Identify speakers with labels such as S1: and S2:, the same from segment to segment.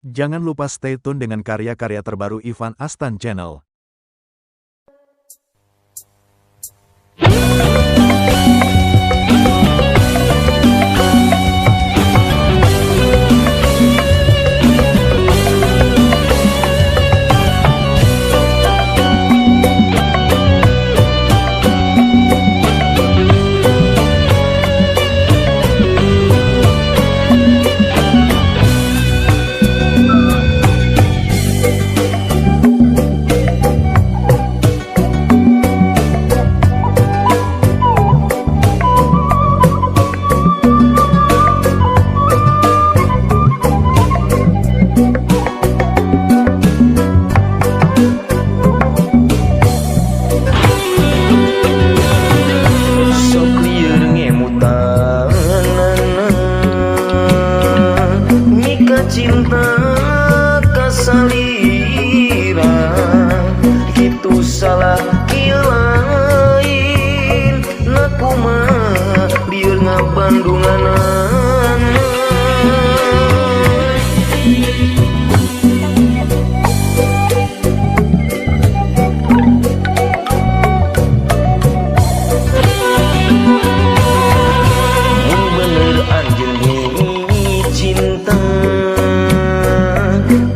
S1: Jangan lupa stay tune dengan karya-karya terbaru Ivan Astan Channel.
S2: Sok lieur ngemutanana, mika cinta kasalira, kitu salah kieu lain nakumaha lieur ngabandunganana. Mun bener anjeun cinta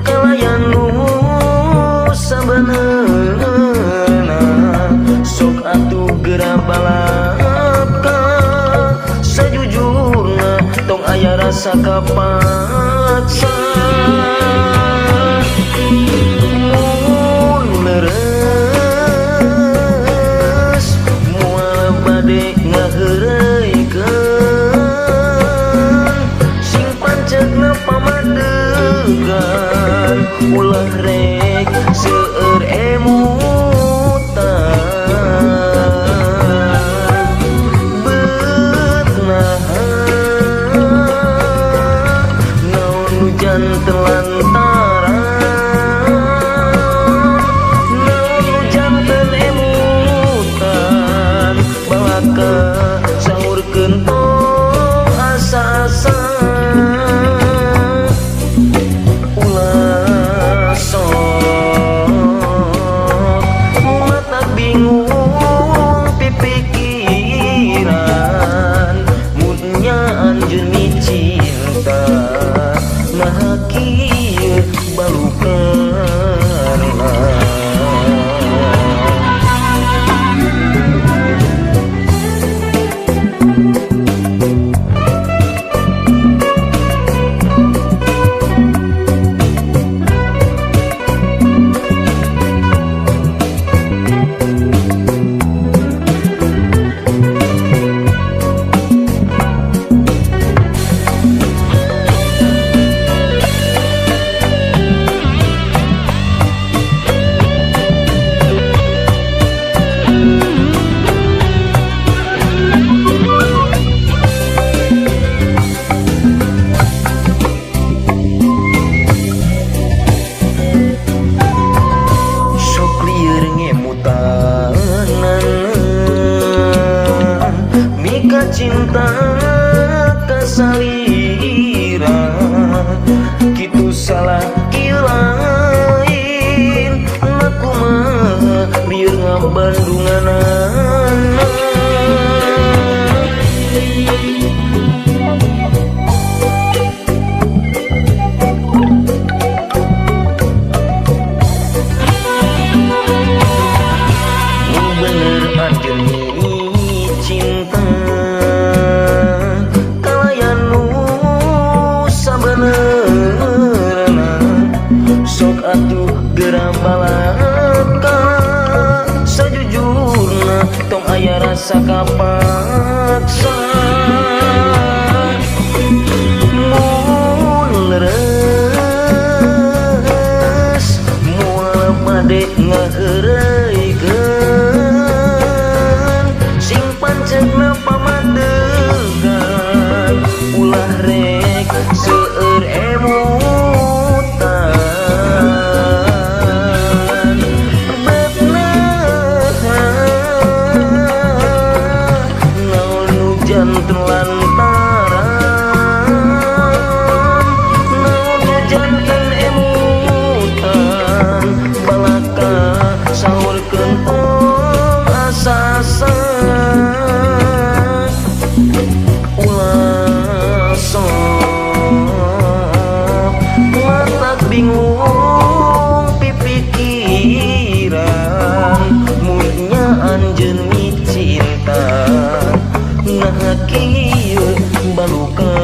S2: kalayan nu sabenerna, sok atuh geura balapka sajujurna, tong aya rasa kapaksa. Mun leres moal bade ngaheureuykeun, sing pancegna pamadegan, ulah rek seueur emutan. Beut naha, naon nu janten lantaran, naon nu janten emutan, balaka sangurkeun tong asa-asa. Ulah sok mata bingung pipikiran, mun nya anjeun micinta, naha kieu balukarna. Sok lieur ngemutanana, mika cinta kasalira, kitu salah kieu lain nakumaha lieur ngabandunganana. Mun bener anjeun cinta kalayan nu sabenerna, sok atuh geura balapka sajujurna, tong aya rasa kapaksa. Mun leres moal bade ngaheureuykeun, sing pancegna pamadegan, ulah rek seueur emutan. Bet naha, Anjeun micinta. Nah, kieu baluka.